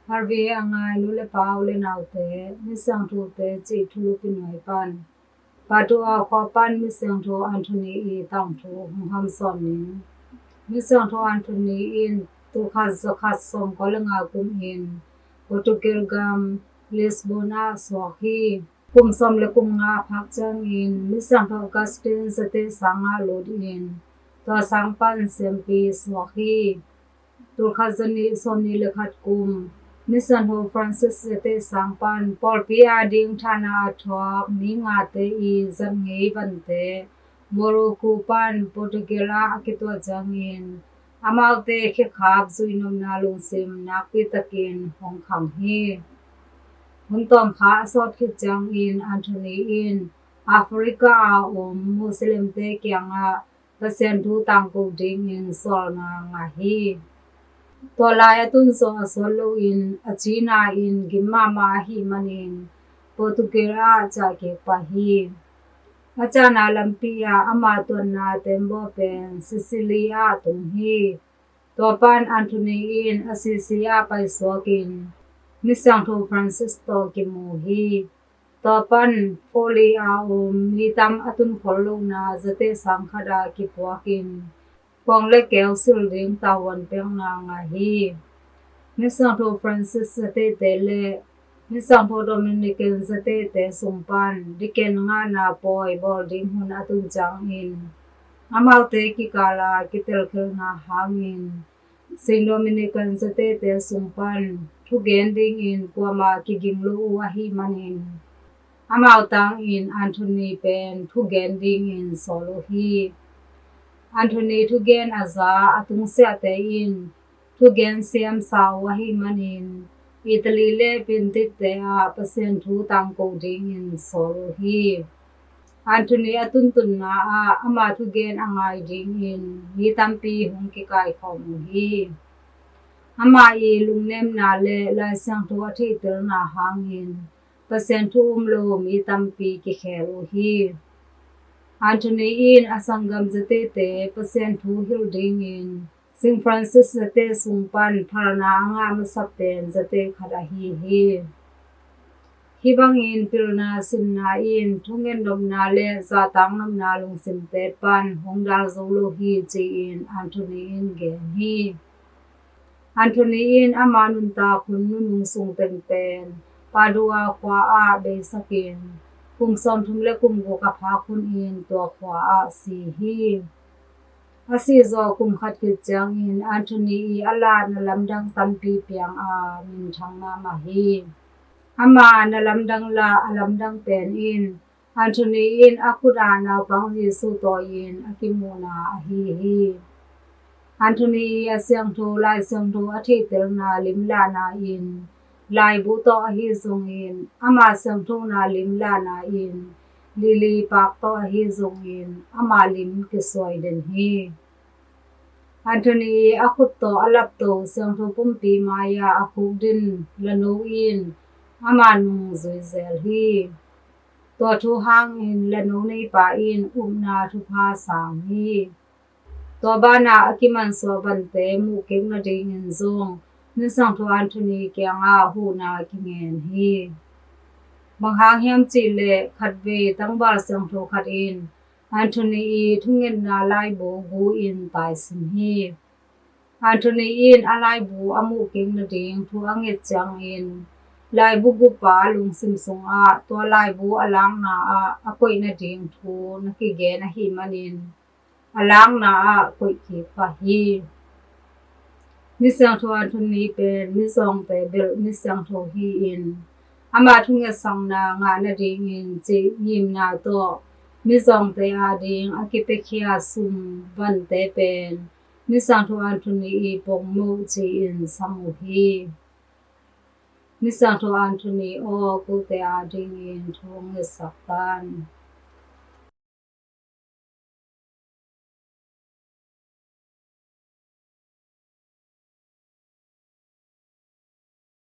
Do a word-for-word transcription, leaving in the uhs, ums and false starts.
Harvey a ngai nu le pa, u le naute, Misiangthote cih thulu pinuai pan Padua khua pan Misiangtho Anthony i tangthu hong hamsawn ning. Misiangtho Anthony in tulkhat zakhat sawmkua le nga kum in Portugal gam Lisbon ah suak hi. Kum sawm le kum nga phak ciangin Misiangtho Augustine zate sangah lut in tua sang pan siampi suak hi. Tulkhat zanih sawmnih le khat kum Misiangtho Francis zate sang pan pawlpi ading thahna a thuak mi ngate i zat ngei vante Morocco pan Portugal ah a kituah ciangin amaute khekhap zuihnopna lungsim nakpi takin hong khang hi. Hun tawmkha a sawt khit ciangin Anthony in Africa a om Muslimte kiangah Pasian thu tangko dingin sawlna ngah hi. Tua lai a tun zawh a sawt loin a cina in gim mahmah ahih manin Portugal ah ciah kik pah hi. A ciahna lampi ah ama tuanna tembaw pen Sicily ah tung hi. Tua pan Anthony in Assisi ah paisuakin Misiangtho Francis tawh kimu hi. Tua pan Forli a om mi tam a tunkhol lohna zate sang khat ah kipuakin kuang le keu sil ding tavuan piakna ngah hi. Misiangtho Francis zatete le Misiangtho Dominican zatete sung pan diken ngahna pawi bawl ding hun a tun ciangin amaute kikala kitelkhelhna hangin Saint Dominican zatete sung pan thugen dingin kuamah kiging lo uh ahih manin amau tangin Anthony pen thugen dingin sawl uh hi. Anthony thugen a za a tungsiahte in thugen siamsa uh ahih manin Italy le Piantitte ah Pasian thu tangko dingin sawl uh hi. Anthony a tuntunna ah ama thugen a ngai dingin mi tampi hong kikaikhawm uh hi. Amah i lungnemna le Lai Siangtho a theihtelna hangin Pasian thu um lo mi tampi kikhel uh hi. Anthony in a sanggam zatete Pasian thu hilh dingin Saint Francis zate sung pan phalna a ngah masa pen zate khat ahi hi. Hih bangin pilna sinna in thungetnopna le zahtaknopna lungsimte pan hong dal zo lo hi, ci-in Anthony in gen hi. Anthony in ama nuntak hun nunung sung teng pen Padua khua ah beisakin kum sawmthum le kum guk a phak hunin tua khua ah si hi. A sih zawh kum khat khit ciangin Anthony i a lah na lamdang tampi piang a minthang mahmah hi. Ama na lamdang lah a lamdang pen in Anthony in a khut ah naupang Jesu tawi-in a kimuhna ahi hi. Anthony i a siangtho Lai Siangtho a theihtelna limlahna in laibu tawh ahi zongin ama siangthona limlahna in lili pak tawh ahi zongin ama lim kisuai den hi. Anthony i a khut tawh a lapto siangtho pumpi mai-ah a khukdin lano in ama nung zuizel hi. Tua thu hangin lano neipa in upna thupha sang hi. Tua banah a kimansuah vante muhkik nadingin zong Misiangtho Anthony kiangah huhna kingen hi. Bang hang hiam cihleh khatvei tangval siangtho khat in Anthony i thungetna laibu gu-in taisim hi. Anthony in a laibu a muhkik nading thu a nget ciangin laibu gupa lungsim sungah tua laibu a lakna ah a koih nading thu na kigen ahih manin a lakna ah koih kik pah hi. Misiangtho Anthony pen mizawngte belh misiangtho hi-in ama thungetsakna ngah nadingin cih ngimna tawh mizawngte ading a kipiakhia sum vante pen Misiangtho Anthony i pongmoh ci-in sam uh hi. Misiangtho Anthony aw, kote adingin thu hong ngetsak tan.